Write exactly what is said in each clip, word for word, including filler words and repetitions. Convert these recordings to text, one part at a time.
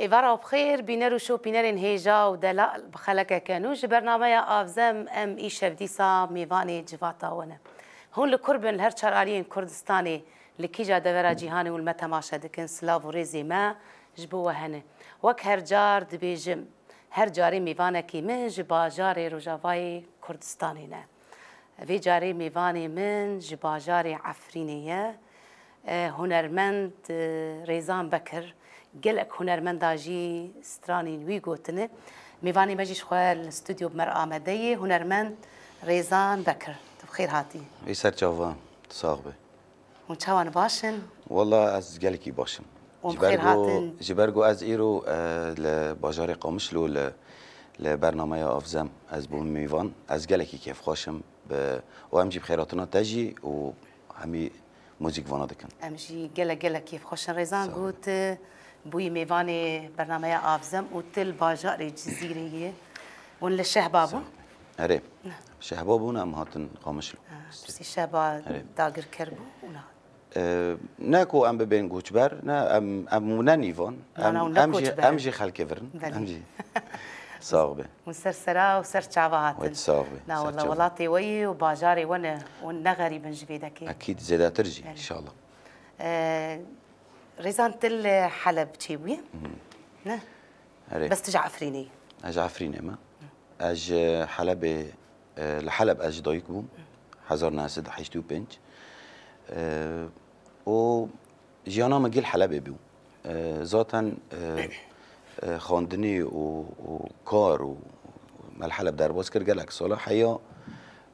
Êvara bi xêr, bîner û şopînerên hêja û delal bi xelekeke nû ji bernameya Avzem em îşev dîsa mêvanê civata we ne. Hûn li kur bin, li her çar aliyên Kurdistanê, li kîja devera cîhanê hûn me temaşe dikin, silav û rêzê me ji bo we hene. Wek her car dibêjim, her carê mêvanekî min ji bajarê Rojavayê Kurdistanê ne. Vê carê mêvanê min ji bajarê Efrînê ye. E, hunermend, e, Rêzan Bekir, gelek hunermenda jî stranên wî gotine. Mêvanê me jî ji xwe li stûdyo bi me re amade ye. Hunermend Rêzan Bekir, tu bi xêr hatî. Ê ser çava, tu sax be. Hûn çawan, baş in? Walla ez gelekî baş im. Hûn bi xêr hatin. Ji ber ku ez îro, e, li bajarê Qamişlo li, li bernameya Avzem ez bûm mêvan. Ez gelekî kêfxweş im. Bi, û em jî bi xêrhatina te jî û hemî muzîkvana dikin. Em jî gelek gelek kêfxweş in. Rêzan got, e, bûyî mêvanê bernameya Avzem û tu li bajarê Cizîrê yê. Hûn li Şehba bûn? Erê. Şehba bûn, em hatin Qamişlo. Ha, piştî Şehba dagirker bû û nehat. E, ne ku em bibên koçber, ne, em, em ne nîvan. Na, na, em, hûn ne em jî, koçber. Em jî xelkê vir in. Belê. Em jî. Sax be. Hûn ser sera û ser çava hatin. Wê sax be. Na, ser wela çava. Welatê we yê û bajarê we ne, hûn ne xerîb in ji vê dekê. Ekîd zêdetir jî, belê, înşallah. E, Rêzan, tu li Heleb çêbûyî? Ne? Erê. Bes tu ji Efrînê yî? Ez ji Efrînê me. Ez ji Helebê, e, li Heleb ez ji dayik bûm. Hezar neh sed û heştê û pênc. E, û jiyana min gel Helebê bû. E, zaten, e, e, xwendinê û, û kar û me li Heleb derbas kir gelek sala. Heya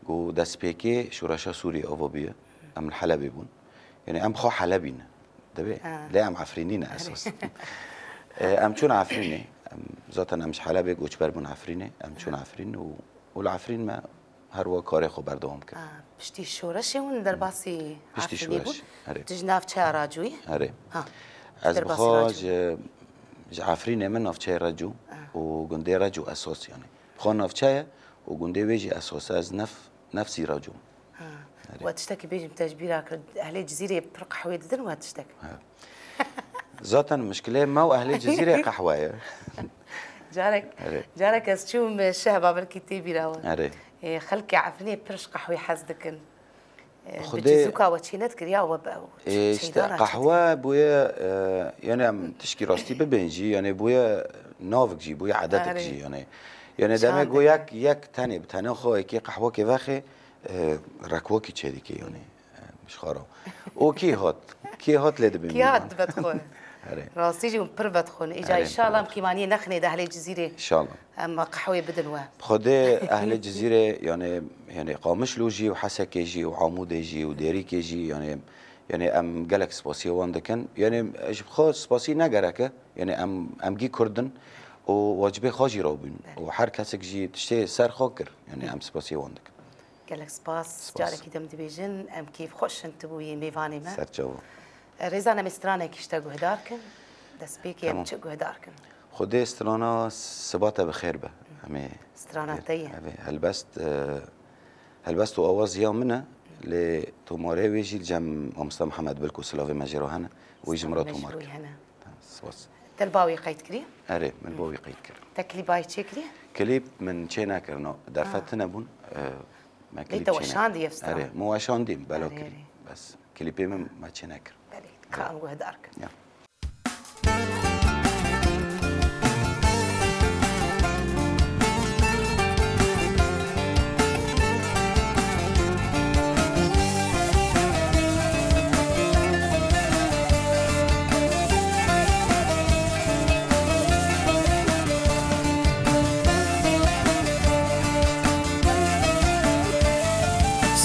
ku destpêkê şoreşa Sûriyê ava bûye, em li Helebê bûn. Yani em xwe Helebî ne. Divê. Ha. Lê em Efrînî ne esas. E, em çûn Efrînê. Em, zaten em ji Helebê göçber bûn Efrînê. Em çûn Efrîn û, û li Efrîn me her wa karê xwe berdewam kir. Ha, piştî şoreşê hûn derbasî Efrînê bûn? Piştî şoreş, erê. Tu ji navçeya Racû yî? Erê. Ha. Ez bi xwe ji, ji Efrînê me navçeyê Recû û gundê Recû esas yani. Xwe navçe ye û gundê wê jî esas e. Ez nef-, nefsî Recû. Ha. Erê. We tiştekî bêjim, te ji bîra kir. Ehlê Cizîrê pir qehwê didin we tiştek? Ha. Zaten mişkilê me û ehlê Cizîrê qehwe ye. Carek, erê, carek ez çûm Şehba, belkî tê bîra we. Erê. Ê, xelkê Efrînê pir ji qehwê hez dikin. Ê, bi Xwedê cizûka we çê nedikir ya we be, ê, işte, şeyda qehwe bûye, e, yani em tişkî rastî bibên jî, yani bûye navik jî, bûye edetik jî, yani. Yani demek ku yek, yek tenê bi tenê xwe yekê qehwekê vexê, e, rekwakî çêdikê, yani, e, ji xwe re. Û kî hat, kî hat lê dibê mîvan. Kî hat dibe xwe. Erê. Rastî jî hûn pir vedixwin. Îca, erê, înşallah em kîmaniyê nexinê de ehlê Cizîrê. Înşallah. Em qehwê bidin we. Xwedê ehlê Cizîrê, yani, yani Qamişlo jî û Hesekê jî û Amûdê jî û Dêrîkê jî, yani, yani em gelek spasiya wan dikin. Yani ji xwe spasî ne gerek e. Yani em, em gî Kurd in û wacibê xwe jî rabûn. Belê. Û her kesek jî tiştê ser xwe kir. Yani em spasiya wan dikin. Gelek spas. Spas. Carekî din dibêjin, em kêfxweş in tu bûyî mêvanê me. Ser çava. E, Rêzan, em ê stranekî ji te guhdar kin. Destpêkê em, tamam, çi guhdar kin? Xwedê strana Siba te bi xêr be. Em ê, strana te ye? Ev ê helbest, e, helbest û awaziya min e, lê tomarê wê jî li cem Mamosta Mihemed Bilk û silavê me jê re hene. Wê jî min re tomar kir. Spas. Te li ba wî qeyd kirî? Erê, min li ba wî qeyd kir. Te klîba wî çêkirî? Klîp min çê nekir, no. Derfet tune bûn. E, me klîp çê nekir. Lê te weşandî ev stran? Erê, min weşandî, bela kirî. Erê, erê. Bes, klîpê min me çê nekir. Belê, ka em guhdar kin. Ya.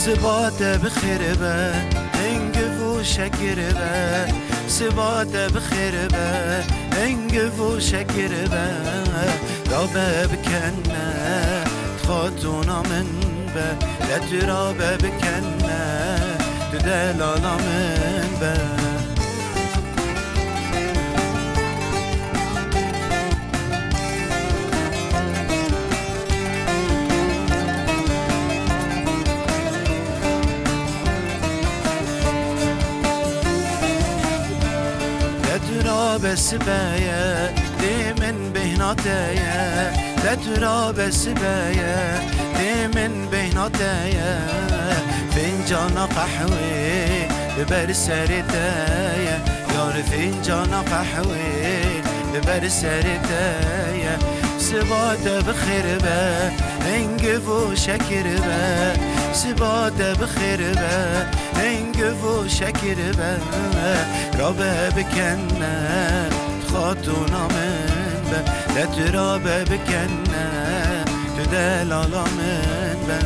Siba te bi xêr be, hingiv û şekir be. Siba te bi xêr be, hingiv û şekir be. Rabe bikene, tu xatûna min be. De tu rabe bikene, tu delala min be. De tu rabe sibe ye, Dê min bêhna te ye, te tu ra besibe ye. Dê min bêhna te ye, fincana qehwê li ber serê te ye. Yar fincana qehwê li ber serê te ye. Siba te bi xêr be, hingiv û şekir be. Siba te bi xêr be, hingiv û şekir be. Rabe bikene, tu xatûna min be. De tu rabe bikene, tu delala min be.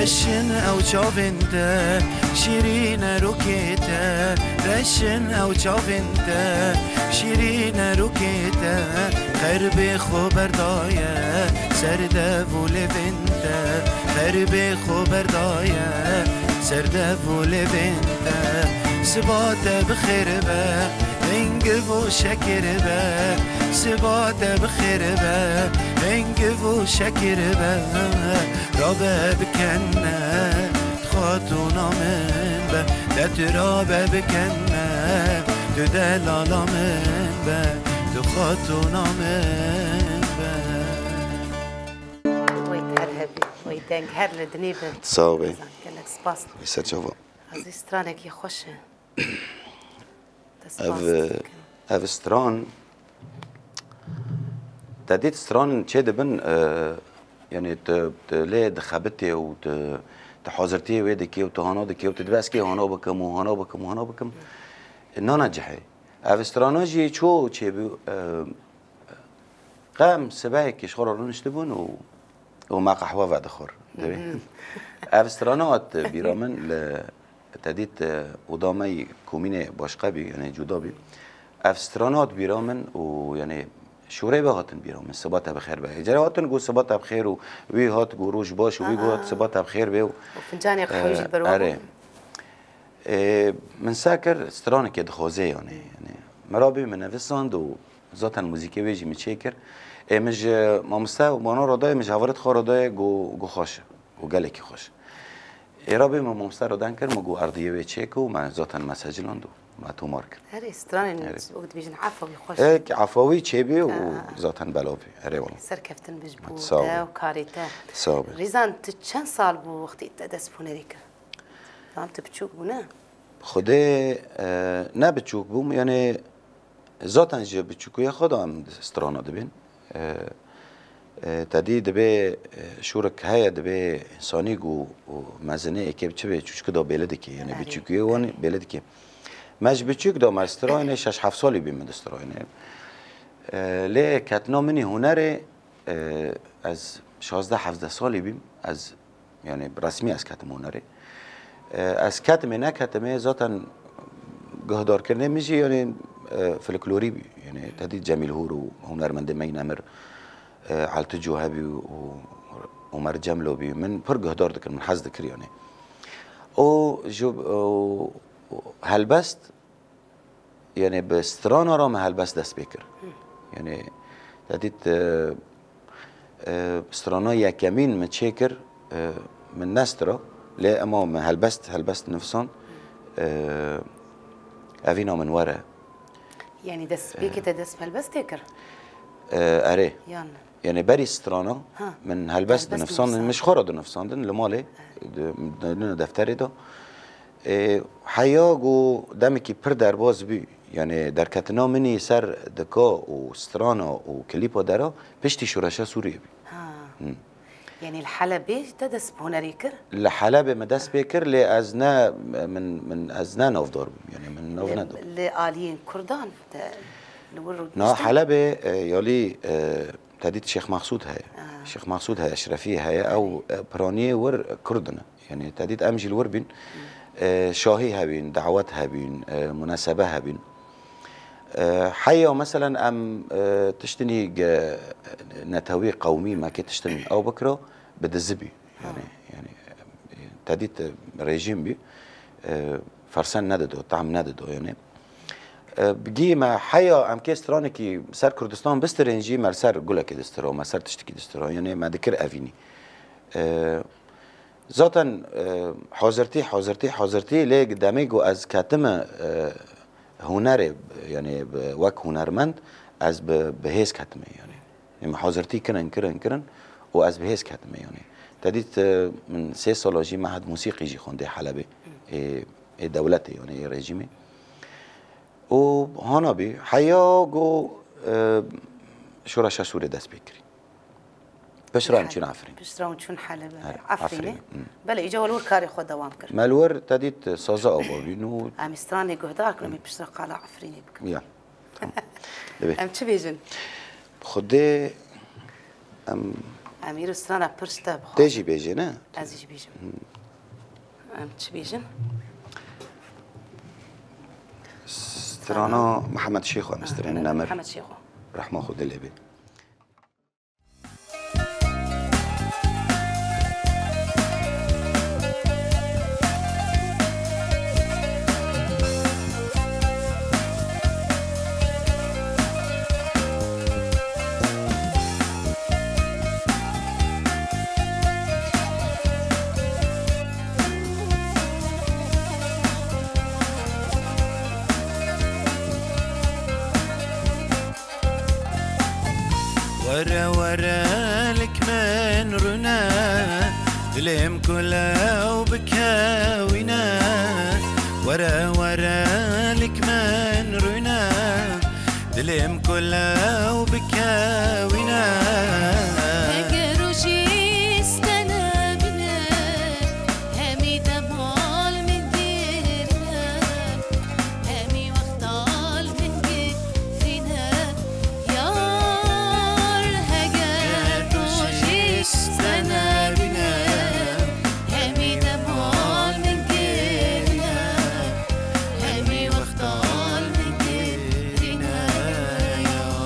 Reşin ew çavên te, şîrîn e rokê te. Reşin ew çavên te, şîrîn e rokê te. Qerbê xwe berdaye ser dev û lêvên te. Qerbê xwe berdaye ser dev û lêvên te. Siba te bi xêr be, hingiv û şekir be. Siba te bi xêr be, hingiv û şekir be. Rabe bikene, tu xatûna min be. De tu rabe bikene, tu delala min be. Tu xatûna min be. Wey her hebî, wey deng her li dinê be. Sağ ol. Gelek spas. Wî ser çava. Ezî stranekî xweş e. Te spas Ev, dikim. Ev stran, te dît stranên çê dibin, e, yani tu, tu lê dixebitê û tu, tu hazirtiyê wê dikê û tu hana dikê û tu dibê ez kê hana bikim û hana bikim û hana bikim. Nana cihê. Ev strana jî ço çêbû, e, Qem sibehekê ji xwe re rûniştibûn û, û me qehwe vedixwar. Divê. Ev strana hat bîra min li, te dît, e, oda me yî komînê başqe bî, yani cuda bî. Ev strana hat bîra min û, yani, şûrê ve hatin bîra min, siba te bi xêr be. Cara hatin got siba te bi xêr û wî hat got roj baş û wî got siba te bi xêr be û, Û fincanê qehwê jî e, ber we erê. Bû. E, min se kir stranekê dixwazê, yani, yani. Min rabî min nevisand û Zaten muzîkê wê jî min çêkir. Ê min ji mamoste û bana re dayê, min ji hevalêt xwe re dayê, got, got xweş e. Got gelekî xweş. Ê rabê min mamoste re deng kir, min got erdiyê wê çêke û me zaten me seciland û me tomar kir. Herê stranên Herê. Wek dibêjin efawî xweş. Ê, efawî çêbî û Ha. Zaten belav bî. Herê wala. Serkeftin bij bo Sağ ol. Te û karê te. Sağ ol. Rîzan, tu çend sal bû wextî te dest bi hunerê kir? Tam tu biçûk bû, ne? Xwedê, e, ne biçûk bûm, yani Zaten ji biçûkûyê xwe de em strana dibên. E, e, te dî dibê, e, şûrik heye, dibê însanî ku û mezinê êkê bi çi bê çûçikî de bêli dike. Yani Erê. Biçûkûyê wan bêli dike. Me ji biçûk de me strayne şeş heft salî bî min distrayne. E, lê ketina min î hunerê, e, ez şazdeh hevdeh salî bîm. Ez Yani resmî ez ketim hunerê. E, ez ketimê neketimê zaten guhdarkirinê min jî yani, e, folklorî bî. Yani tedî Cemîl Hûr û hunermendê me yî nemir, e, Eltico hebî û Omer Cemlo bî. Min pir guhdar dikir, min hez dikir yani. O ji, o, helbest Yani bi strana re me helbest dest pê kir. Yani te dît, e, e, strana yekemîn min çê kir, e, min nestra, lê ema me helbest, helbest nivîsand, e, Evîna min were. Yani destpêkê te dest bi helbestê kir? E, erê. Yan. Yani berî strana Ha, min helbest helbest dinivsandin, nivîsand. Min ji xwe re dinivsandin li malê, di, di, di defterê de. Ê, heya ku demekî pir derbaz bû, yani derketina min î ser dika û strana û klîpa dera piştî şoreşa Sûriyê bû. Ha. Hmm. Yani li Helebê te dest bi hunerê kir? Li Helebê me dest pê kir, lê ez ne, min, min, ez ne navdar bûm, yani min nav Li, nedim. Li aliyên Kurdan te li wir Na rûniştin? Helebê, e, yalî, e, Te dît Şêx Mexsûd heye. Ah. Şêx Mexsûd heye, Eşrefî heye. Ew, e, piraniyê wir Kurd in. Yani te dît em jî li wir bîn. E, şahî hebîn, dawet hebîn, e, munasebe hebîn. E, heya meselen em, e, tiştinî ge-, netewî qewmî me kê tiştin ew bikira, bi dizi bî. Yani, Ha. Yani, e, te dît, e, rejîm bî. E, fersen nedido, tam nedido yani. E, bi gî me heya em kê stranekî ser Kurdistan bistirên jî me li ser gulekê distiro, me ser tiştekî distiro. Yanî me dikir evînî. E, zaten, e, hazirtî, hazirtî, hazirtî lê demê ku ez ketime, e, hunerê, yanî bi, wek hunermend ez bi, bi hêz ketime yanî. Em hazirtî kirin, kirin, kirin û ez bi hêz ketime yanî. Te dît, e, min sê sala jî mehed musîqî jî xwendê Helebê, ê, ê dewletê yanî ê rejîmê. Û hana bî, heya go, e, Şoreşa Sûrê dest pê kirî. Piştre em çûn Efrîn. Piştre em çûn Helebê, He, Efrînê. Efrînê, hı. Belê, îca wal wir karê xwe dewam kir. Me li wir te dît saza ava bîn û Em ê stranê guhdar kirin, em ê piştre qala Efrînê bikin. Ya, tamam. Divê. Em çi bêjin? Xwedê em Em îro strana pir ji te bixwazin. Tê jî bêjê, ne? Ez jî bêjim. Em çi bêjin? Strana Mihemed Şêxo em Ah, stirên Mihemed nemir. Mihemed Şêxo. Rehma Xwedê lê bê. Were were lik min rûne, dilêm kule û bikewîne. Were were lik min rûne, dilêm kule û bikewîne. Heger rojî stene bîne, hemî demal min girîne. Hemî wextal min girîne, yar heger tu jî stene bîne, hemî demal min girîne, hemî wextal min girîne, yar.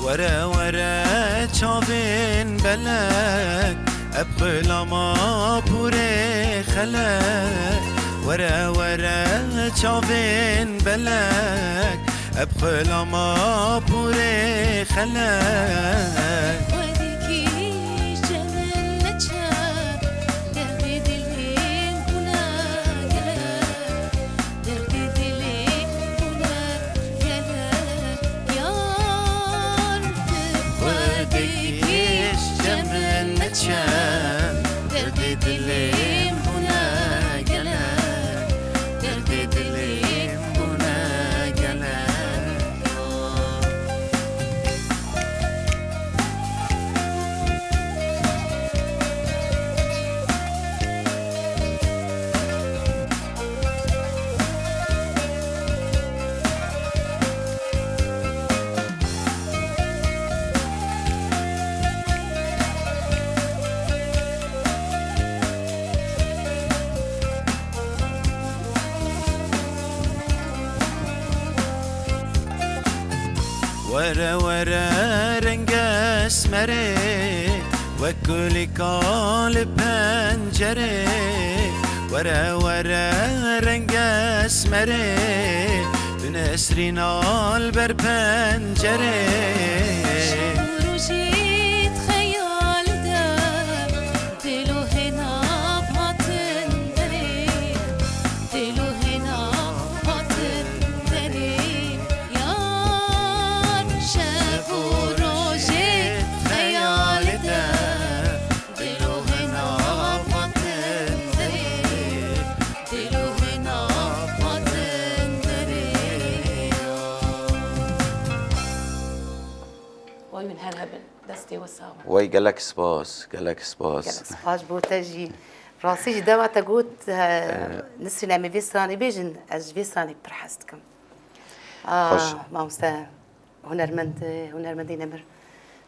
Were were çavên belek, eb xilama pûrê xelek. Were were çavên belek, eb xilama pûrê xelek. Xwedîkî ji min neçe, derdê dilê bûne gelek. Derdê dilê bûne gelek, yar tu xwedê kî ji min neçe. Derdê dilê bûne gelek, derdê dilê bûne gelek. Were were reng esmerê, wek kulîka li pencerê. Were were reng esmerê, bi nesrîna li ber pencerê. Şev û rojî di xeyal de, dil û hêna hatin derê. Dil û hêna hatin derê, yar şev û rojê xeyalê de. Dil û hêna hatin derê, dil û hêna hatin derê, yar. Wayûn her hebin, destê we sax be. Wey gelek spas, gelek spas. Gelek spas bo te jî. Rastî jî dema te got, e, Nisrîn, em ê vê stranê bêjin, ez ji vê stranê pir hez dikim. Ah, mamoste hunermend, hunermendê nemir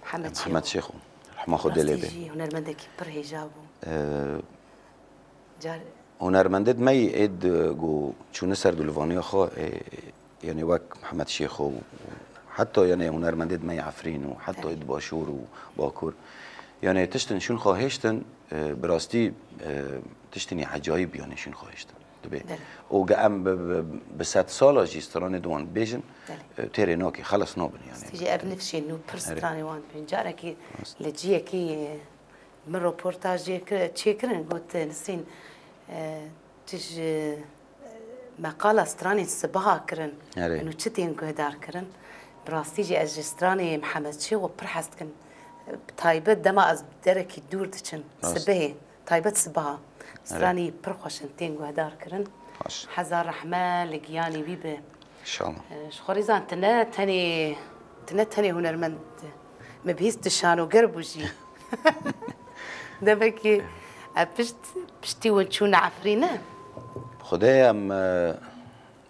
Mihemed Şêxo. Mihemed Şêxo. Rehma Xwedê lê bê. Rastî jî hunermendekî pir hêja bû. Ee, Car Hunermendê di me yî êd ku çûne ser dûlivaniya xwe, ê, yanî wek Mihemed Şêxo û heta yanî hunermendê di me yî Efrîn û heta êd Başûr û Bakur. Yanî tiştin şûn xwe hêştin, e, bi rastî, e, tiştinî ecayîb yanî şûn xwe hêştin. Dibê. Belê. Û ge em bi, bi, bi sedsala jî stranê di wan bêjin, Belê. e, têrê nake, xelas nabin yanî. Stî jî ev nifşên nû pir Erê. stranê wan dibên. Carekî Rast. li ciyekî, e, Min roportajê ki-, çêkirin, got, Nisrîn, e, tu ji, e, meqala stranên sibaha kirin, Erê. û çi tên guhdar kirin? Bi rastî jî ez ji stranê Mihemed Şêxo pir hez dikim. Bi taybet dema ez derekî dûr diçim, Rast. sibehê, taybet sibaha. Erê. Stranî pir xweş in, tên guhdar kirin. Baş. Hezar rehme li giyanê wî be. İnşallah. E, ji xwe rêzan, tu ne tenê, tu ne tenê hunermend, min bihîst tu şanoger bû jî. Demekî, e, pişt, piştî win çûne Efrîne? Xwedê em, e,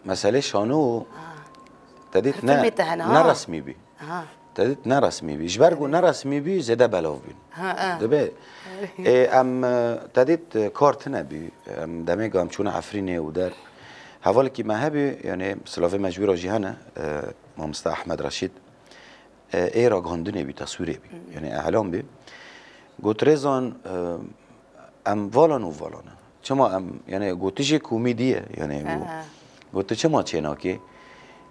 meselê şano Ah. te dît Her ne, filmê te hene, ne ha? resmî bî. Aha. Te dît ne resmî bî. Ji ber ku ne resmî bî, zêde belav bîn. Ha, ha. Dibe. Ê, em, e, te dît, e, kar tine bî. Em demê ku em çûne Efrînê û der. Hevalekî me hebî, yanî silavê me ji wî re jî hene, e, mamoste Ehmed Reşîd. E, ê ragihandinê bî, teswîrê bî. Yanî elan bî. Got, Rêzan, e, Em valan û valan e. Çima em, yanî, gotijê komîdî ye, yanî, He, got, he. got, tu çima çênakê?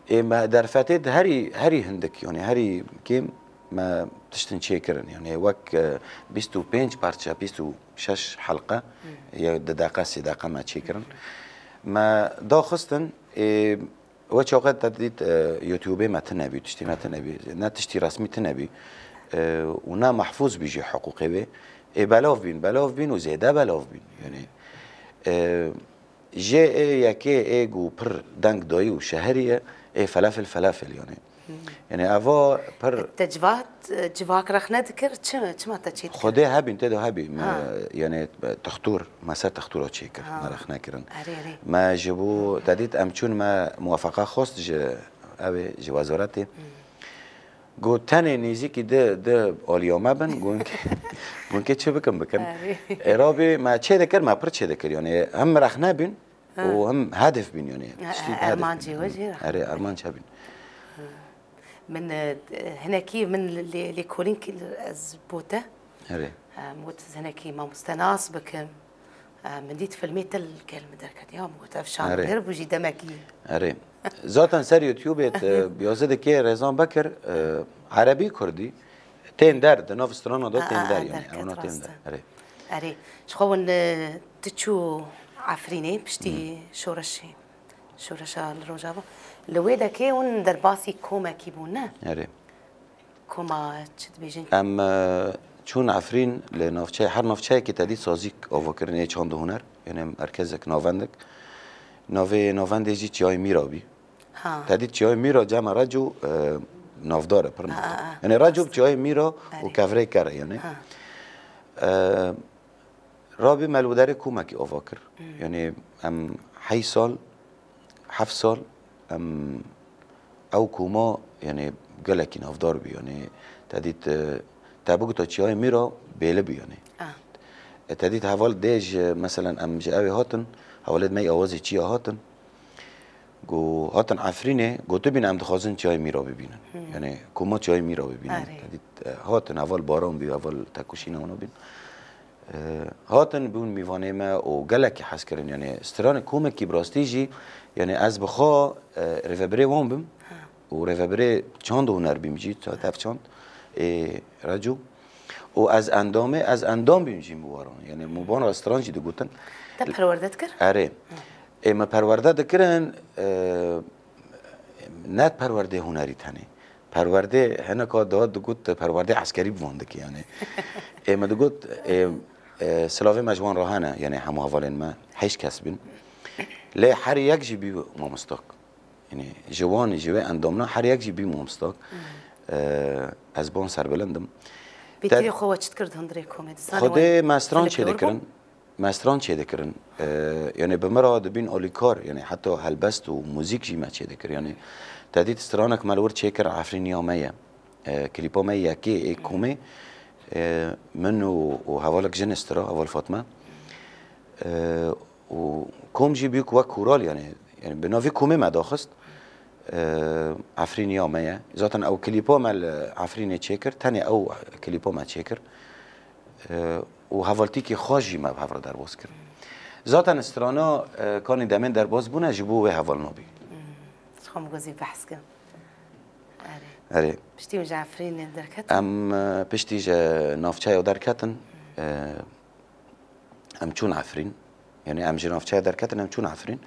Ê, me derfetê de herî, herî hindik, yanî, herî kêm me tiştin çêkirin. Yanî, wek, e, bîst û pênc parça, bîst û şeş helqe, Hı. ya di deqe, sê deqe me çêkirin. Me daxistin, ê, We çaxet te dît, e, YouTubeê me tine bî, tiştî me tine bî, ne tiştî resmî tine bî, e, û ne mehfûz bî jî hiqûqê wê. Ê belav bîn, belav bîn û zêde belav bîn. Yanî, e, jê ê yekê ê ku pir deng dayî û şeherî ye, ê felefel felefel yanî. Hmm. Yanî eva pir Te civat, civak rexne dikir, çi, çima te çê dikir? Xwedê hebîn, tê de hebî. Me, Ha. yanî, textûr, me ser textûra çêkir, Ha. me rexne kirin. Erê, erê. Me ji bo, te dît, em çûn me muwefeqa xwest ji ew ê, ji wezaretê. Hmm. Got, tenê nêzîkî di, di aliya me bin, got, got, çi bikin, bikin. Erê. Ê, rabî, me çê dikir, me pir çê dikir. Yanî, hem rexne bîn, Ha. û hem hedef bîn, yanî. Ha, tiştî ha, hedef ermancê bîn. we jî re. Erê, ermanc hebîn. Min, e, hinekî min lê, lêkolîn kir ez bo te. Erê. E, min got, ez hinekî mamoste nas bikim. E, min dît filmê te li gel min derket. Ya, min got, ev şaneger Erê. bû jî demekî. Erê. Zaten ser YouTubeê te biyazê dikê Rêzan Bekir, e, erebî kurdî. Tên der, di nav strana de Aa, tên der, aa, yanî, derket, ewna tên rast der. e. Erê. Erê. Ji xwe hûn, e, tu çû Efrînê piştî Hı. şoreşê, şoreşa li Rojava. Li wê dekê hûn derbasî komekî bûn, ne? Erê. Koma çi dibêjin? Em, e, çûn Efrîn li navçeyê, her navçeyekê te dît sazîk avakirinê çand û huner, yanî merkezek, navendek. Navê navendê jî Çiyayê Mîra bî. Ha. Te dît Çiyayê Mîra cema Reco, e, navdar e, pir Ha, navdar. ha, ha. Yanî Reco Rast. Çiyayê Mîra û Erê. Kevrê Ker e, yanî. Ha. E, rabî me li derê komekî ava kir. Hmm. Yanî em heyt sal, heft sal, em ew koma, yanî gelekî navdar bî. Yanî te dît, e, te bigota Çiyayê Mîra bêli bî, yanî. Ah. E, te dît heval dê ji, meselen, em ji ew ê hatin, hevalê me yî awazê çiya hatin. Ku hatin Efrînê, gotibîn, em dixwazin Çiyayê Mîra bibînin. Hmm. Yanî, koma Çiyayê Mîra bibînin. Erê. Te dît, e, hatin, heval Baran bî, heval tekoşîna wana bîn. E, hatin bûn mîvanê me û gelekî hez kirin. Yanî, stranê komekî bi rastî jî, yanî, ez bi xwe, e, rêvebirê wan bim Ha. û rêvebirê çand û huner bîm jî, te-, tev çand, ê, Reco. Û ez endamê, ez endam bîm jî min waran. Yanî min wan re stran jî digotin. Te perwerde dikir? Erê. Ê, me perwerde dikirin, e, ne perwerdê hunerî tenê. Perwerdê, hineka da digot, perwerdê eskerî bi wan dike, yanî. Ê, me digot, ê, e, silavê me ji wan re hene, yanî hemû hevalên me, heşt kes bin. Lê her yek jî bî mamostak. Yanî ji wan, ji wê endamna her yek jî bî mamostak. Hmm. E, ez bon serbilind im. Bêtirî Te- xwe we çi dikir di hundirê komê? Di zanê Xwedê we me stran çê dikirin. Me stran çêdikirin. E, yani bi min re dibîn alîkar, yani heta helbest û muzîk jî me çêdikir. Yani te dît stranek me li wir çêkir, Efrîniya me ye. E, klîpa me yekê ê komê, e, min û, û hevalek jin stira, heval Fatma. E, û kom jî bûk wek koral, yani, yani bi navî komê me daxist. E, Efrîniya me ye. Zaten ew klîpa me li Efrînê çêkir, tenê ew klîpa me çêkir. E, û hevaltîkî xweş jî me bi hev re derbas kir. Zaten strana, e, kanî demên derbas bûne ji bo wê hevalna bî. Hmm. Ji xwe min gozî behs kim. Erê. Erê. Piştî wî ji Efrînê derketin? Em, e, piştî ji navçeya derketin, e, em çûn Efrîn. Yani em ji navçeya derketin, em çûn Efrîn.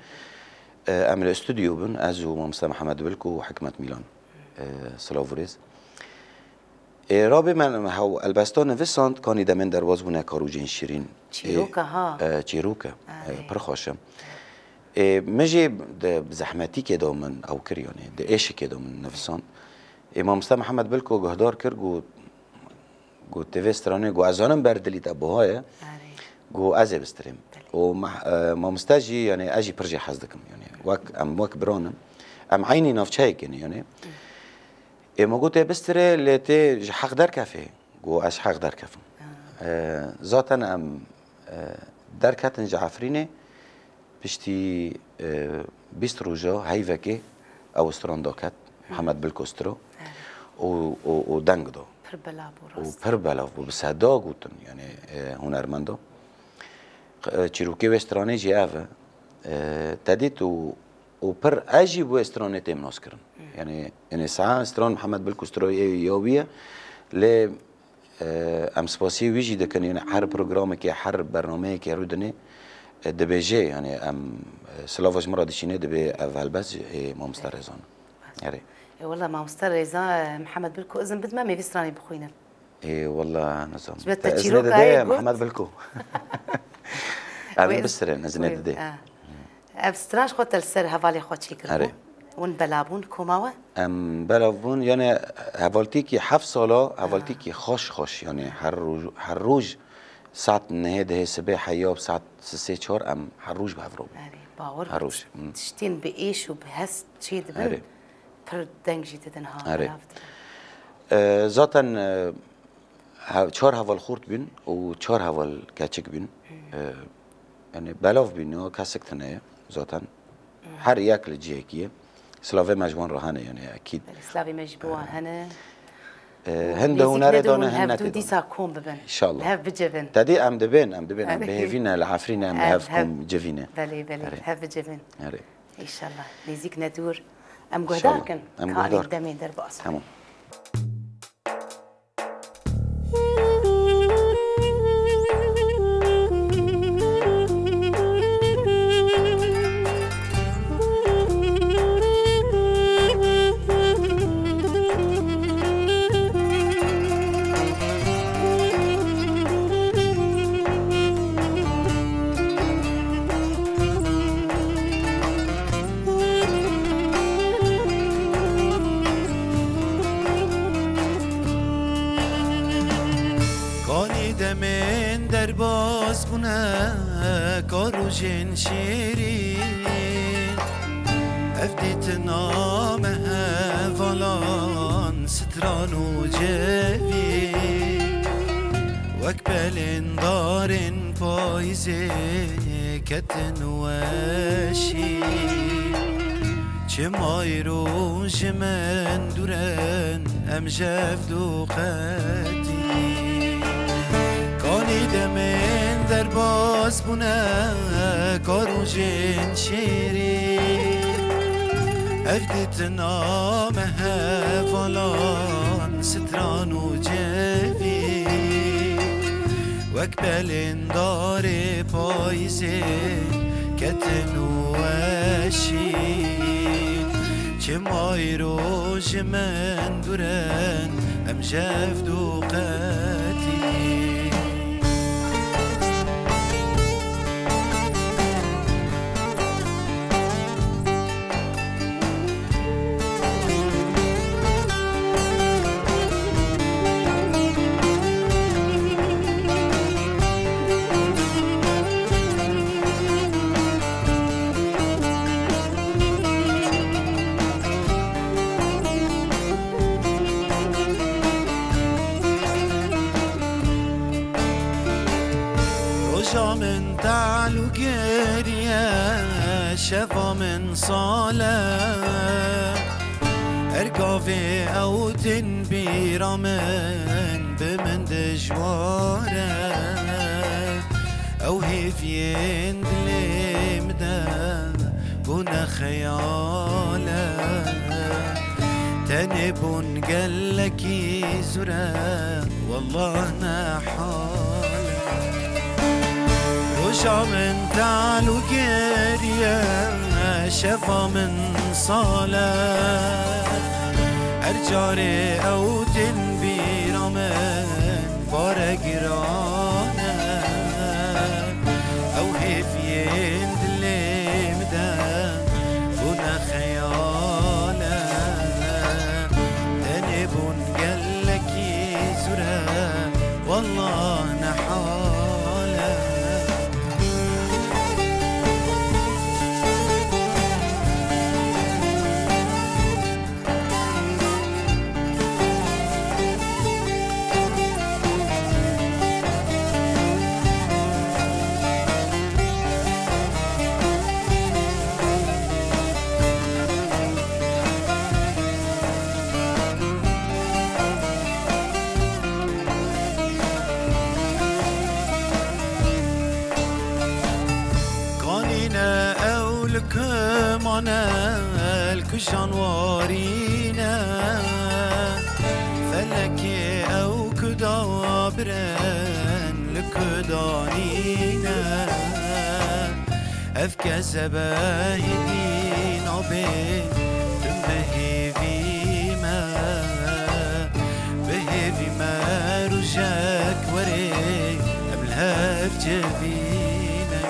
E, em li stûdyo bûn, ez û mamoste Mihemed Bilk û Hikmet Mîlan. E, silav û rêz. Ê, rabê me hew helbesta nivisand, kanî demên derbas bûne, Karûcên Şîrîn. Çîrok e, ha? E, çîrok e. Erê. E, pir xweş e. Ê, min jî di zehmetîkê de min ew kir, yani di êşikê de min nivisand. Ê, mamoste Mihemed Bilko guhdar kir, got, got, "Ti vê stranê", got, "ez zanim ber dilî te buha ye." Erê. Got, "Ez ê bistirêm." Belê. Û mah-, e, mamoste jî, yani ez jî pir jê hez dikim, yani wek, em wek biran in. Em eynî navçeyekê ne, yani. Hı. Ê, min got, "Ê, bistirê, lê tê ji heq derkefê." Got, "Ez ji heq derkefim." Ha. E, zaten em, e, derketin ji Efrînê, piştî, e, bîst roja heyvekê ew stran daket, Hı. Mihemed Bilko stiro, Evet. û, û, û deng do. Pir belav bû Û rast. pir belav bû, bi seda gotin, yani, e, hunermendo. E, çîrokê wê stranê jî ev e. E, te dît û û pir ez jî bi wê stranê têm naskirin. Hmm. Yani, yani saha stran Mihemed Bilko stroyê ya wî ye. Lê, e, em spasiyê wî jî dikin, yani her programekê, her bernameyekê rûdinê, e, dibêje, yani em, e, silava ji min re dişîne, dibê ev helbest, e, mamoste Rêzan. Erê. E, wela mamoste Rêza, e, Mihemed Bilko izin bidme, em ê vî stranê bixwînin. Ê, wela nizanim. Ji ber te Te iznê çîroka dide yê got. Mihemed Bilko. Em Wê ê iz-, bistirin, iznê wê, dide. Ha. Ev stran ji xwe te li ser hevalê xwe çêkiribû. Erê. Hûn bela bûn, koma we? Em bela bûn, yani hevaltîkî heft sala, Ha. hevaltîkî xweş xweş, yani her roj, her roj saet nehê dehê sibê heya saet sisê çar em her roj bi hev re bûn. Erê, bawer Her bû. roj. Hı. Tiştên bi êş û bi hest çê dibin. Erê. Pir deng jî didin ha, Erê. belav didin. E, zaten, e, he-, çar heval xurt bîn û çar heval keçik bîn. Hmm. E, yani belav bîn, o kesik tune ye zaten. Hmm. Her yek li cihekî ye. Silavê me ji wan re hene, yani ekîd. Belê, silavê me ji bo wan hene. E, Û hin di nêzîk hunerê nedir de hûn ne, hin hevdû nekê de ne. dîsa kom bibin. İnşallah. Hev bicivin. Tedî em dibên, em dibên, em Erê. bihêvî ne, li Efrînê em li Ev, hev hev. kom civî ne. Belê, belê, Erê. hev bicivin. Erê. Înşallah. Nêzîk ne dûr. Em guhdar İnşallah. kin. Em Kanî guhdar kin. demê derbas. Tamam. Kanî demên derbas bûne, ka rojên şêrîn. Ev dîtina me hevalan stran û cevî. Wek belên darên payîzê ketin weşî. Çima îro ji min dûr in em ji hev du qetî. Kanî demên derbas bûne, ka rojên şêrîn. Ev dîtina me hevalan stran û cevî. Wek belên darê payîzê ketin û weşîn. Çima îro ji min dûr in, em ji hev du qetî. Şeva min sal e, her gavê ew din bîra min, bi min dijwar e. Ew hêviyên dilê min de bûne xeyal e. Tenê bûn gelekî zûr e, wallah ne hal e. Roja min tal û geriye, şeva min sal e. Her carê ew din bîra min bare giran e. Ew hêviyên dilê min de bûne xeyal e. Tenê bûn gelekî zûr e, wallah ne hal e. Kanîne ew li ku mane, li ku janwarî ne. Felekê ew ku da birin, li ku danîne. Ev kezebe hêdî nabê, tu bi hêvî me, bi hêvî me rojek were, em li hev civîne.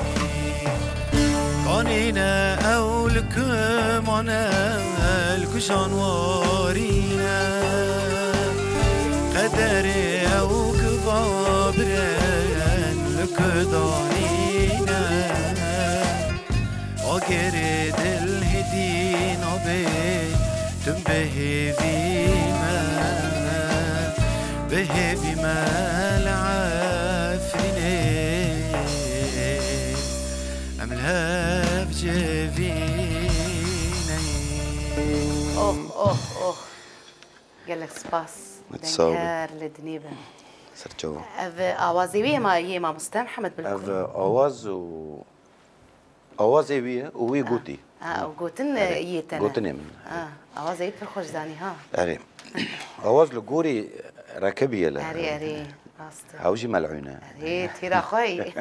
Kanîne ew li ku mane, li ku janwarî ne. Qederê ew ku va birin, li ku danîne. Agirê dil hêdî nabê, tu bi hêvî me, bi hêvî me li Efrînê, em li hev civîneyî. Oh, oh, oh. Gelek spas. Sağ olun. Dengher li dinê be. Serçava. Ev awazê wî ye ma, yê mamoste Mihemed Bilkun? Ev awaz û Awazê wî ye û wî gotî. Ha, ew gotin, erê, yê te ne? Gotinê min. Ha, awazê wî pir xweş zanî, ha. Erê. Awaz li gorî rekibî ye li. Erê, erê, rast e. Ew jî melûn e. Erê, tîra xwe yî.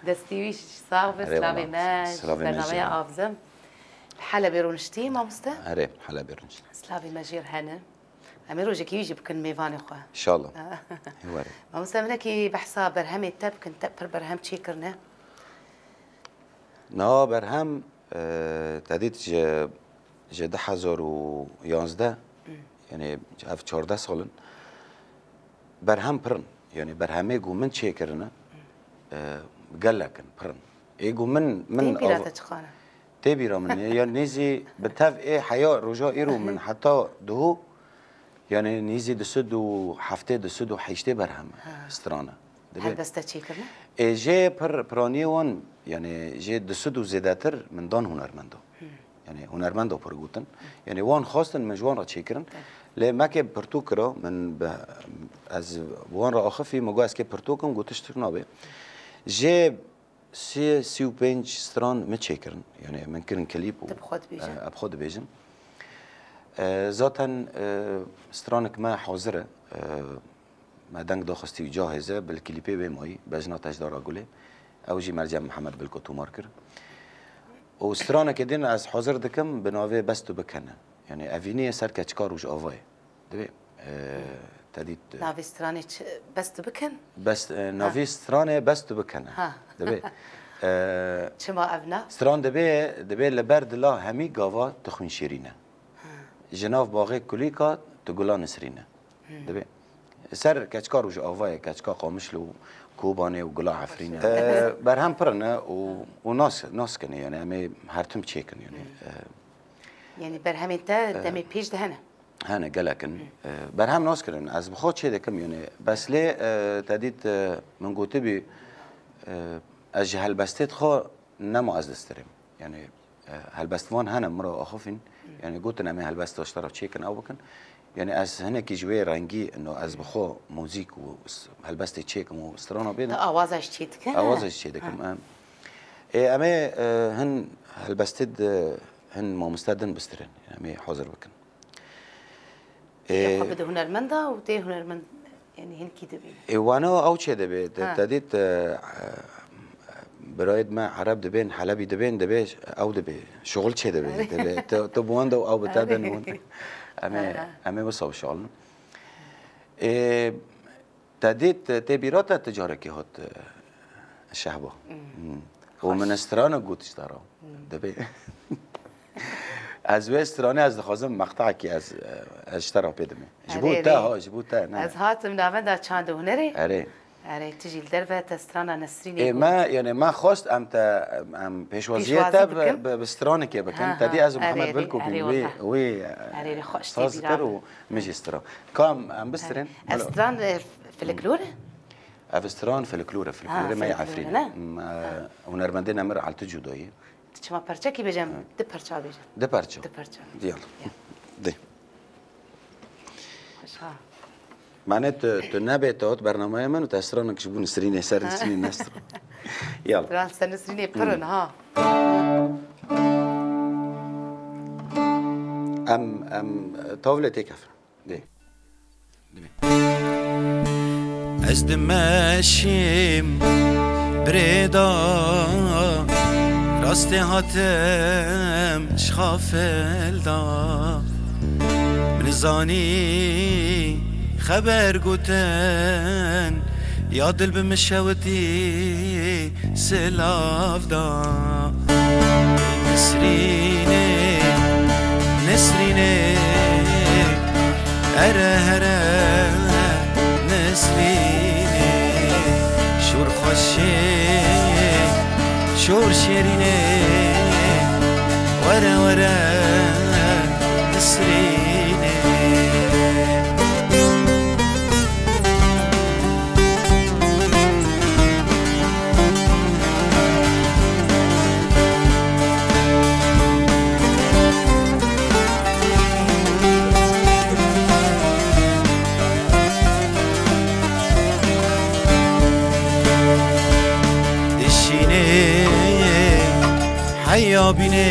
Destî wî sax be, erê, silavê me, silavê me bernameya jî. Avzim. Helebê rûniştî, mamoste? Erê, Helebê rûniştî. Silavê me jê re hene. Em ê rojekî wî jî bikin mêvanê xwe. Înşallah. Ê were. Mamoste, min ekî behsa berhemê te bikin, te pir berhem çêkirine. Niha berhem, e, te dît ji, ji du hezar û yanzdeh, hmm, yanî ev çardeh sal in, berhem pir in. Yanî berhemê ku min çêkirine, e, gelek in, pir in. Ê ku min, min... Tên bîra te çiqan e? Tê bîra min e, ya nêzî bi tev ê heya roja îro min heta duhû, yanî nêzî du sed û heftê, du sed û heştê berhem e, ha, stran e. Dibê. Helbest te çêkirine? Ê, jê pir piraniyê wan, yanî jê du sed û zêdetir min dan hunermendo. Hmm. Yanî hunermendo pir gotin. Hmm. Yanî wan xwestin min ji wan re çêkirin. Tabii. Lê me kê pirtûk kira, min bi, ez bi wan re axifî, min got ez kê pirtûk im, got tiştik nabe. Jê sê, sî û pênc stran min çêkirin. Yanî min kirin klîp û, tu bi xwe dibêjin, e, ez bi xwe dibêjim. E, zaten, e, stranek me hazir e. E, me deng daxistî û cahêz e, bi li klîpê wê mayî, Bejna Tejdara Gulê. Ew jî Mercem Mihemed Bilko tomar kir. Û stranekê din ez hazir dikim bi navê Bes tu bikene. Yanî evînê ye ser keçika Rojavayê. Dibê, e, te dît, e, navê stranê çi? Bes tu bikin? Bes, e, ha, navê stranê Bes tu bikene. Ha. Dibê, e, çima ev nav? Stran dibê, dibê li ber dila hemî gava tu xwîn şêrîn e. Ha. Ji nav baxê kulîka tu gula nisrîn e. Hmm. Dibê. Ser keçika Rojavayê, keçika Qamişlo, Kobanê û gula Efrînê. E, berhem pir in e û, û nas, nas kine, yanî em ê her tim çêkin, yanî, hmm, e, yanî berhemên te, e, demê pêş de hene? Hene, gelek in. Hı. E, berhem nas kirin. Ez bi xwe çê dikim, yanî. Bes lê, e, te dît, e, min gotibî, e, ez ji helbestê xwe nema ez distirêm. Yani, e, helbestvan hene min re axifîn. Yani, gotin em ê helbesta ji te re çêkin, ew bikin. Yani, ez hinekî ji wê rengî, no, ez bi xwe muzîk û s-, helbestê çêkim û strana bêdim. Tu awaza jî çêdikin, he? Awaza jî çêdikim, em. Ê, em ê, e, hin helbestê di, hin mamoste din bistirin. Yani, em ê hazir bikin. Ê, xwe bide hunermenda û tê hunermend, yani hinkî dibî. Ê, wana ew çê dibê, te, Ha. te dît, e, e, birayê me Ereb dibên, Helebî dibên, dibê, ew dibê, şixul çê dibê, dibê, tu, tu bi wan de û ew bi te de Erê. nûn. Em ê, Ha, ha. em ê wisa bişixulin. Ê, te dît, tê bîra te tu carekê hat, e, Şehba. Hmm. Hmm. Û Xweş. Min stranek got ji te re. Hmm. Dibê. Ez wê stranê ez dixwazim meqteyekî ez, ez ji te re pê dimê. Ji bo Erê, te, erê. ha, ji bo te, ne. Ez hatim navenda çand û hunerê. Erê. Erê, tu jî li derve te strana Nesrînê Ê, got. me, yani me xwest em te, em pêşwaziyê Pêşwazî te bi, bikin. bi, bi stranekê bikin. Ha, Te dî ha, ez û erê, Mihemed erê, Bilk û erê, bîn wî, wala. wî, e, Erê, erê, xweş saz tê dikir bîra û min jî stran. Kam em bistirin? Erê. Ez Bila. stran, e, filiklor? Ev stran filiklor e, Ha, filiklorê me yê filiklor e, Efrînê. ne? M, e, Ha. Hunermendê nemir Elti Cudayî. Tu çima perçekî bêje em Ha. di perça bêjin? Di perça. Di perça. Diyal. Ya. Di. Xweş ha. Mane tu, tu nebê te hat bernameya min û te stranek ji bo Nisrînê ser Ha. Nisrînê nestra. Yal. Stran ser Nisrînê pir in, Hmm. ha. Em, em, tavlê têkevin. Dê. Dê. Ez dimeşim birêda, rastê hatim ji xafil da. Min zanî xeber gotin, ya dil bi min şewitî silav da. Nesrînê, Nesrînê, here here Nesrînê, şor xweşê, şor şêrînê, were were Nesrînê. Dişînê heya bînê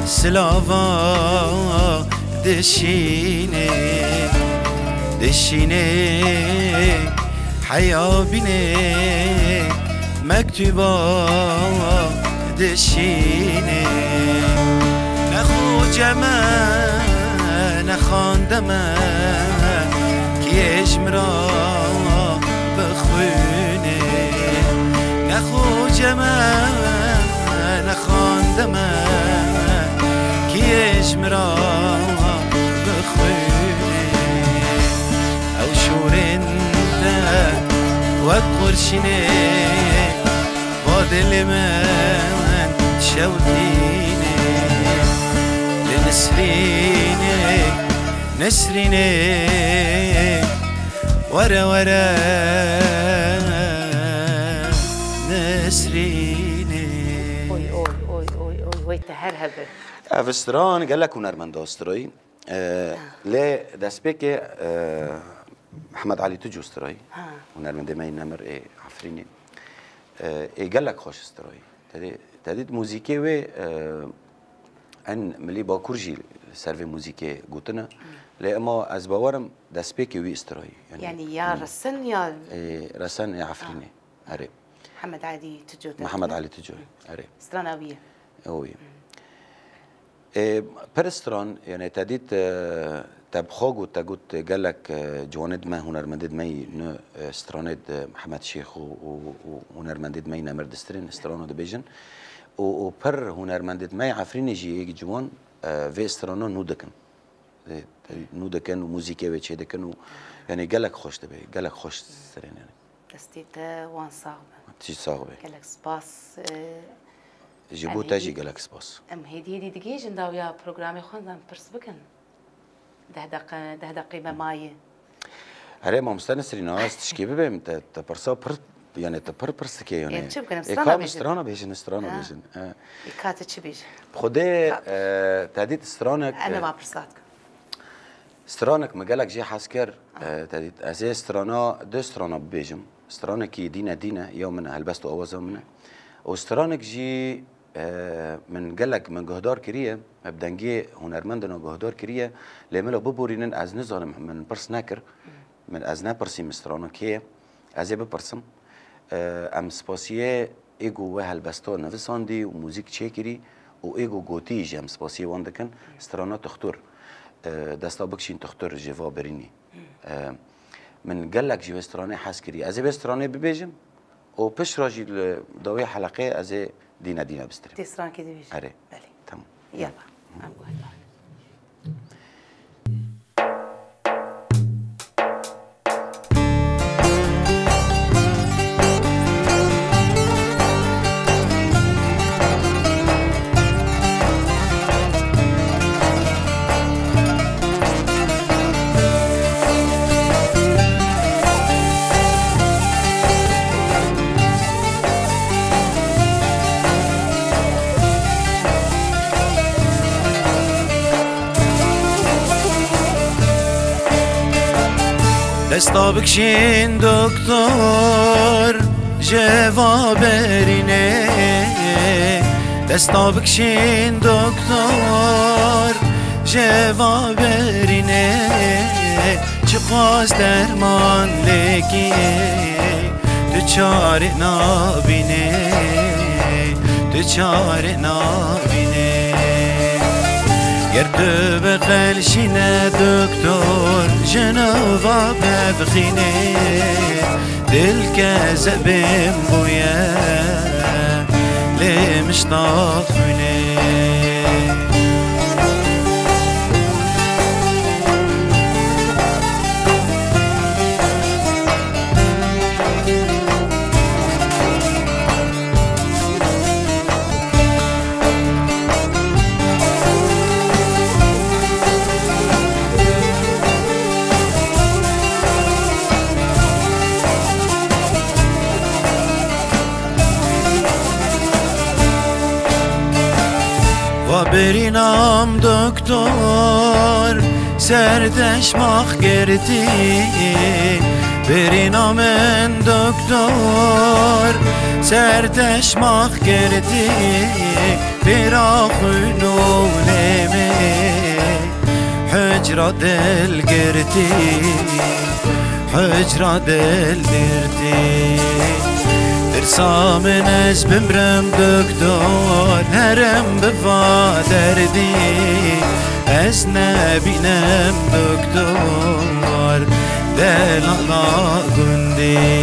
silava dişînê, dişînê heya bînê mektûba dişînê. Ne xoce me, ne xande me, kî yê ji min re bixwînê. Ne xoce me, ne xande me, kî yê ji min re bixwînê. Ew şûrên te wek qurşînê, ba dilê min şewtînê. Li Nisrînê, Nisrînê, were were Nisrînê. Oy, oy, oy, oy, oy, wey te her hebe. Ev stran gelek hunermenda stroyî. E, Ha. lê destpêkê, e, Mihemed Elî Tuco stroyî. Ha. Hunermendê me yê nemir ê Efrînê. E, ê gelek xweş stroyî. Tedî, tedî muzîkê wê, e, en milî Bakur jî li ser vê muzîkê gotine. Hmm. Lê ema ez bawerim destpêkê wî stroyî. Yani, Yani, ya hmm. resin ya Ê, resen ê Efrînê. Ah. Erê. Mihemed Elî Tuco te Mihemed dine? Elî Tuco, Hmm. erê. Strana wî ye. Ew ye. Hmm. Ê, pir stran, yani te dît, e, te bi xwe got, te got gelek, e, ciwanê di me, hunermendê di me yî nû, e, stranê di Mihemed Şêx û, û, û hunermendê di me yî nemir distirin, strano dibêjin. Û, û pir hunermendê di me yê Efrînê jî yek ciwan, e, vê strano nû dikin. Ê, te dît nû dikin û muzîkê wê çê dikin û, yani gelek xweş dibe, gelek xweş stirên yani. Destê te wan sax be. Tî sax be. Gelek spas, e, Ji em bo te hêdî-, jî gelek spas. Em hêdî hêdî digihîjin dawiya programê xwe, em pirs bikin. Deh deqe, deh deqê me maye. Erê, mamoste Nesrîn, ez tişkî bibêm, te, te pirsa pir Yani tu pir pirs dike yani. Ê, çi bikin, em Ê, strana ka bêjin? Strana bêjin, strana Ha. bêjin. E. Ê, ka tu çi bêjin? Xwedê, Ka- e, te dît stranek, Em e, ê ma pirsa dikin. Stranek min gelek jê hez kir, e, te dît. Ez ê strana, du strana bibêjim. Stranekî dîne dîne, ya min e, helbest û awaza min e. Û stranek jî, e, min gelek min guhdar kiriye, bi dengê hunermendina guhdar kiriye, lê min lo biborînin, ez nizanim, min pirs nekir. Min, ez nepirsî min strana kê ye. Ez ê bipirsim. E, em spasiyê ê ku we helbesta nivisandî û muzîk çêkirî û ê ku gotî jî em spasiyê wan dikin. Strana Tuxtur. E, desta bikşîn Tuxtur ji va birînî. E, min gelek ji wê stranê hez kirî. Ez ê vê stranê bibêjim û pişt re jî li dawî heleqê ez ê dîne dîne bistirim. Tê strankê dibêjin. Erê. Belê. Tamam. Yalla. Em guhdar. Desta bikşîn doktor ji va berînê. Desta bikşîn doktor ji va berînê. Çiqas derman lêkî tu çare nabînê, tu çare nabînê. Ger tu biqelşîne doktor, ji nava pevxînê, dil kezebên bûye, lê mişta xwînê. Va birîna min doktor, ser deşmax girtî. Birîna min doktor, ser deşmax girtî. Pêra xwîn û lêmê, hucra dil girtî. Hucra dil girtî. Tirsa min ez bimrim doktor, herim bi va derdî. Ez nebînim doktor, delala gundî.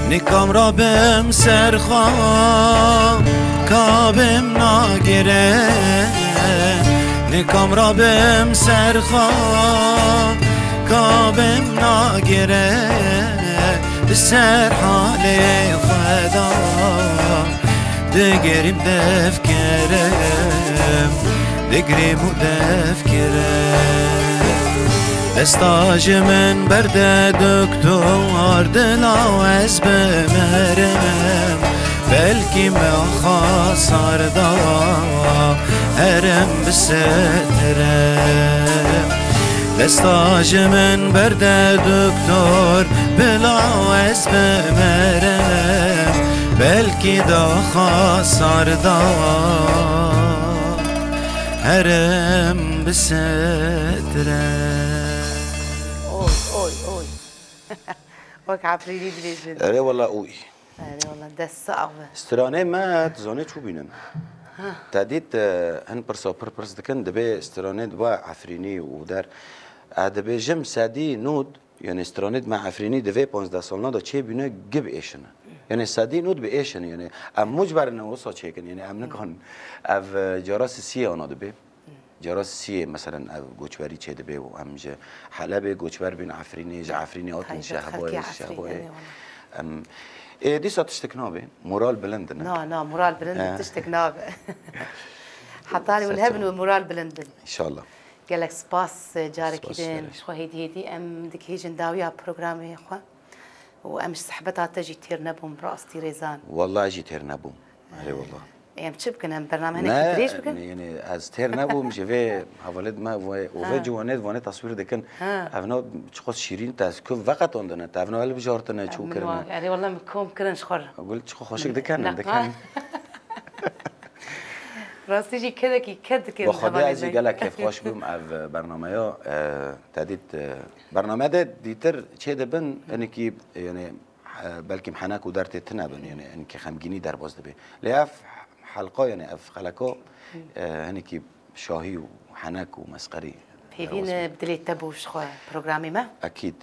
Nikam rabim serxwe, kabim nagire. Nikam rabim serxwe, kabim nagire. Li ser halê xwe da, digirim devkirim, digirim û devkirim. Desta ji min berde doktor, dila ez bimerim. Belkî me xasar da, herim bisetire. Desta ji min berde doktor, bila ez bimerim. Belkî da xasar da, herim bisetire. Oy, oy, oy. Wek Efrînî dibêjin. Erê wela, oy. Erê wela, dest sax be. Stranê me, tu zanî çû bînin. Ha. Te dît, e, hin pirsa pir pirs dikin, dibê stranê dibe Efrînî û der. E, dibêjim sedî nod, yani stranê me Efrînî di vê panzdeh salna de çêbîne, gib êşine. Yani sedî nû dibe êşin, yani em mucber ne wisa çêkin, yani em nikan ev, e, cara sisiyê ana dibe. Cara sisiyê, meselen, ev goçberî çê dibe û em ji Helebê goçber bin Efrînê, ji Efrînê hatin Şehboyê, Şehboyê. Em, ê, dîsa tiştek nabe, moral bilind ne. Na, na, moral bilind tiştek nabe. Heta hûn hebin û moral bilind bin. İnşallah. Gelek spas, e, carekî din. Ji xwe hêdî hêdî em digihîjin dawiya programê xwe. Û em ji sehbeta te jî têr nebûm, rastî rêzan. Wallahî jî têr nebûm. Erê wallah. Em çi bikin? Em bername hinekî dirêj bikin? Ne, yani ez têr nebûm ji vê hevalê me ve, û vê ciwanê, vanê taswîr dikin. Ha. Evna çiqas şîrîn te, ez ku veqetandine, te evna hilbijartine, çû kirine. Erê wallah min kom kirin ji xwe re. Gul çiqas xweşik dikin, dikin. Rastî jî kedekî ked dikin. Bi Xwedê ez jî gelek kêfxweş bûm ev bernameya, e, te dît, e, bername de dîtir çê dibin, hinekî, yani, e, belkî henek û dertê tune bin, yani, hinekî xemgînî derbas dibe. Lê ev helqa, yani, ev xeleka, e, hinekî şahî û henek û mesqerî. Pêvîn, e, bi dilê te bû ji xwe programê me? Ekîd.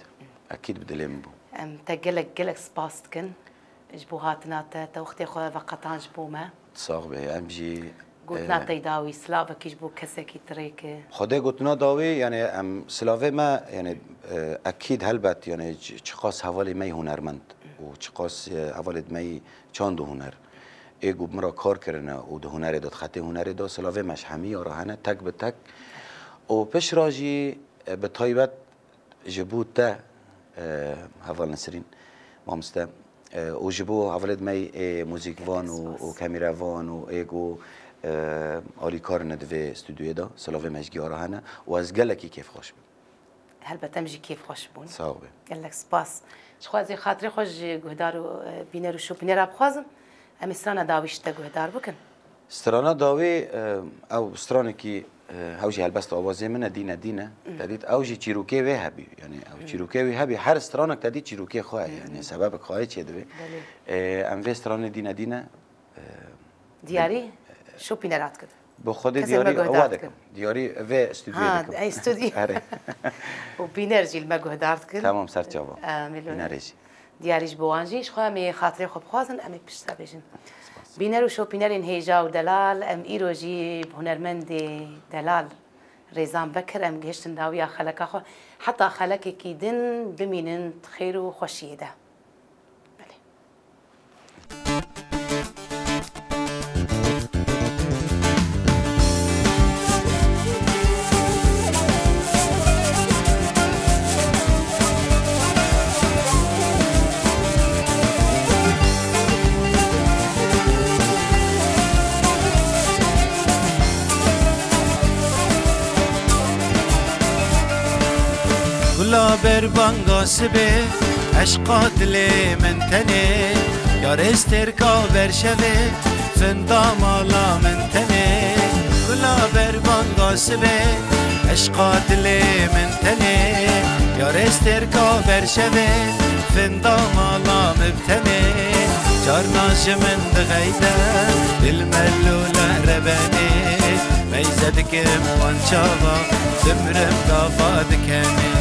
Ekîd bi dilê min bû. Em te gelek, gelek spas dikin. Ji bo hatina te, te wextê xwe veqetand ji bo me. Sax be, em jî, gotina, e, te dawî, silavekî ji bo kesekî tirêke. Xwedê gotina dawî, yani em silavê me, yani, e, ekîd helbet, yani çi-, çiqas hevalê me yê hunermend û çiqas, e, hevalê me yê çand û huner. Ê ku bi min re kar kirine û di hunerê de, di xetê hunerê de, silavê me ji hemî ya re hene, tek bi tek. Û pişt re jî, e, bi taybet ji bo te, e, heval Nesrîn, mamoste, e, û ji bo hevalêd me yê muzîkvan û, û kameravan û ê ku, e, alîkar ne di vê stûdyoyê de, silavê me ji giya re hene û ez gelekî kêfxweş bûm. Helbet em jî kêfxweş bûn. Sağ ol. Gelek spas. Ji xwe ez ê xatirê xwe ji guhdar û, e, bîner û şopînera bixwazim. Em ê strana dawî ji te guhdar bikin. Strana dawî, e, ew stranekî, e, ew jî helbesta awazê min e, dîne dîne. Te dît, ew jî çîrokê wê hebî. Yani ew çîrokê wê hebî. Her stranek te dît çîrokê xwe ye. Yani sebebek xwe yê çê divê. Belê. E, em vê stranê dîne dîne, e, diyarî şopînera dikin. Bi xwedê diyarî ewa dikim. Diyarî vê stûdyoyê dikim. Ha, ey stûdyo. Erê. Û bîner jî li me guhdar dikin. Tamam, ser çava. Bînerê jî. Diyarî ji bo wan jî, ji xwe em ê xatirê xwe bixwazin, em ê piştre bêjin. Spas. Bîner û şopînerên hêja û delal, em îro jî bi hunermendê delal Rêzan Bekir em gihiştin dawiya xeleka xwe. Heta xelekekî din bimînin di xêr û xweşiyê de. Belê. Gula berbanga sibê, eşqa dilê min tenê. Yarê stêrka berşevê, finda mala min tenê. Gula berbanga sibê, eşqa dilê min tenê. Yarê stêrka berşevê, finda mala min tenê. Carna ji min dixeyde, dil me lûle rebenê. Meyze dikim wan çava, dimrim gava dikenê.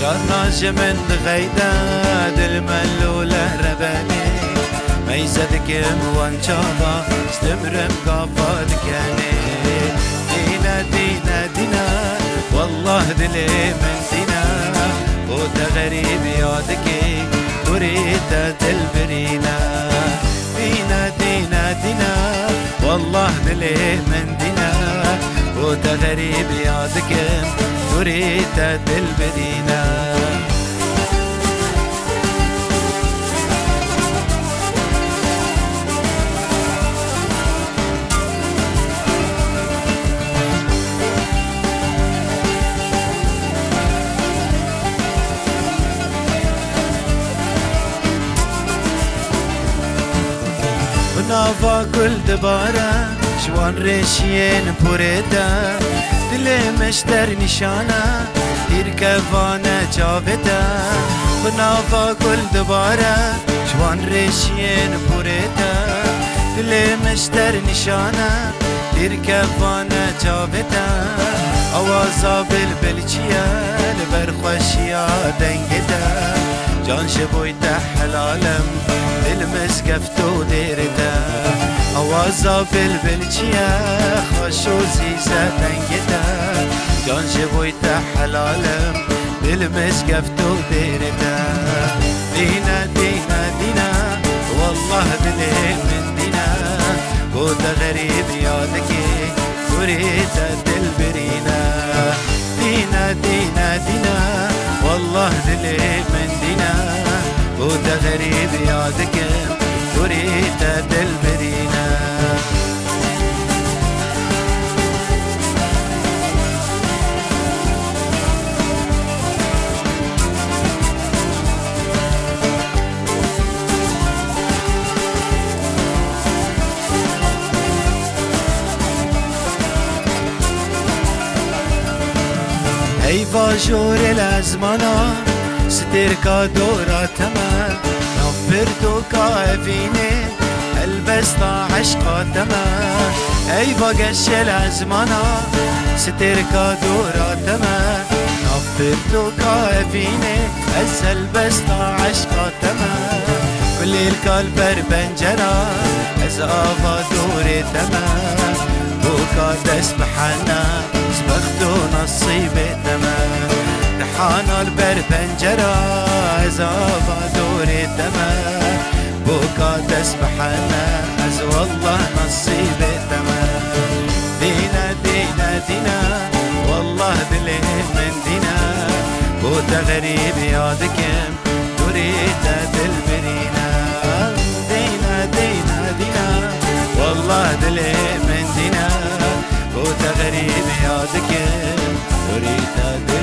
Carna ji min dixeyde, dil me lûle rebenê. Meyze dikim wan çava, dimrim gava dikenê. Dîne, dîne, dîne, wallah dilê min dîne. Bo te xerîbiya dikê, kurê te dil birîne. Dîne, dîne, dîne, wallah dilê min dîne. Bo te xerîbiya dikim, kurê te dil birîne. Bi nava gul dibare, ji wan rêşiyên porê te, dilê min ji te re nîşan e, tîrkevane çavê te. Bi nava gul dibare, ji wan rêşiyên porê te, dilê min ji te re nîşan e, tîrkevane çavê te. Awaza bilbilçî ye li ber xweşiya dengê te. Can ji bo te helalim, dil mizgeft û dêrê te. Awaza bilbil çi ye, xweş û zîze dengê te. Can ji bo te helalim, dil mizgeft û dêrê te. Dîne, dîne, dîne, wallah dilê min dîne. Bo te xerîbiya dikê, kurê te dil birîne. Dîne, dîne, dîne, wallah dilê min dîne. Bo te xerîbiya dikim, kurê te dil birîne. Eyva jorê lezmana, stêrka dora te me, nav pirtûka evînê, helbesta eşqa te me. Eyva geşê lezmana, stêrka dora te me, nav pirtûka evînê, ez helbesta eşqa te me. Kulîlka li ber pencera, ez ava dorê te me. Boka dest bi hena, ez bext û nesîbê te me. Rihana li ber pencera, ez ava dorê te me. Boka dest bi hena, ez wallah nesîbê te me. Dîne, dîne, dîne, wallah dilê min dîne. Bo te xerîbiya dikim, kurê te dil birîne. Dîne, dîne, dîne, wallah dilê min dîne. Bo te xerîbiya dikim, kurê te dil